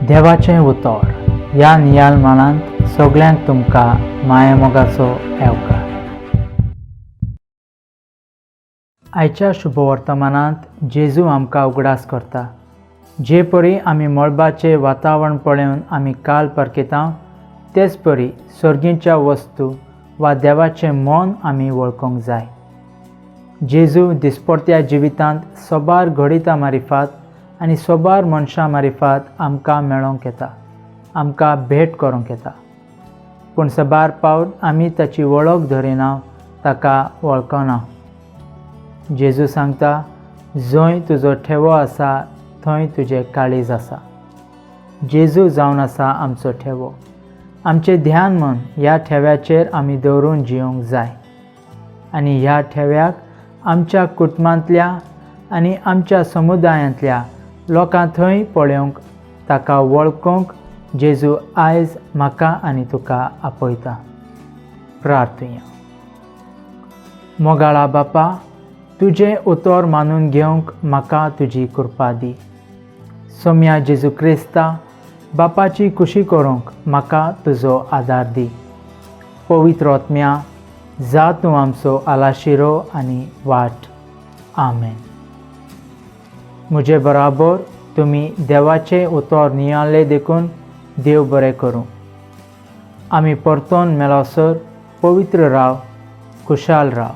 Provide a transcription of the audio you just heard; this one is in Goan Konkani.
देवाचें उतर ह्या नियाल माळांत सगळ्यांक तुमकां मायामोगाचो येवकार. आयच्या शुभवर्तमानांत जेजू आमकां उगडास करता, जे परी आमी मळबाचें वातावरण पळोवन आमी काल परकेता, तेच परी सर्गीच्या वस्तू वा देवाचें मन आमी वळखूंक जाय. जेजू दिसपडत्या जिवितांत सोबार घडितां मारिफात आनी सोबार मनशां मारिफात आमकां मेळोंक येता, आमकां भेट करूंक येता, पूण सबार पावट आमी ताची वळख धरिना, ताका वळखना. जेजू सांगता, जंय तुजो ठेवो आसा थंय तुजें काळीज आसा. जेजू जावन आसा आमचो ठेवो. आमचें ध्यान मन ह्या ठेव्याचेर आमी दवरून जियोंक जाय आनी ह्या ठेव्याक आमच्या कुटुंबांतल्या आनी आमच्या समुदायांतल्या लोकां थंय पळोवंक, ताका वळखूंक जेजू आयज म्हाका आनी तुका आपयता. प्रार्थुया. मोगाळा बापा, तुजें उतर मानून घेवंक म्हाका तुजी कृपा दी. सोम्या जेजू क्रिस्ता, बापाची खुशी करूंक म्हाका तुजो आदार दी. पवित्र आत्म्या, जा तूं आमचो आलाशिरो आनी वाट. आमेन. म्हजे बराबर तुमी देवाचें उतर नियाळ्ळें देखून देव बरें करूं. आमी परतोन मेळसर पवित्र राव, खुशाल राव.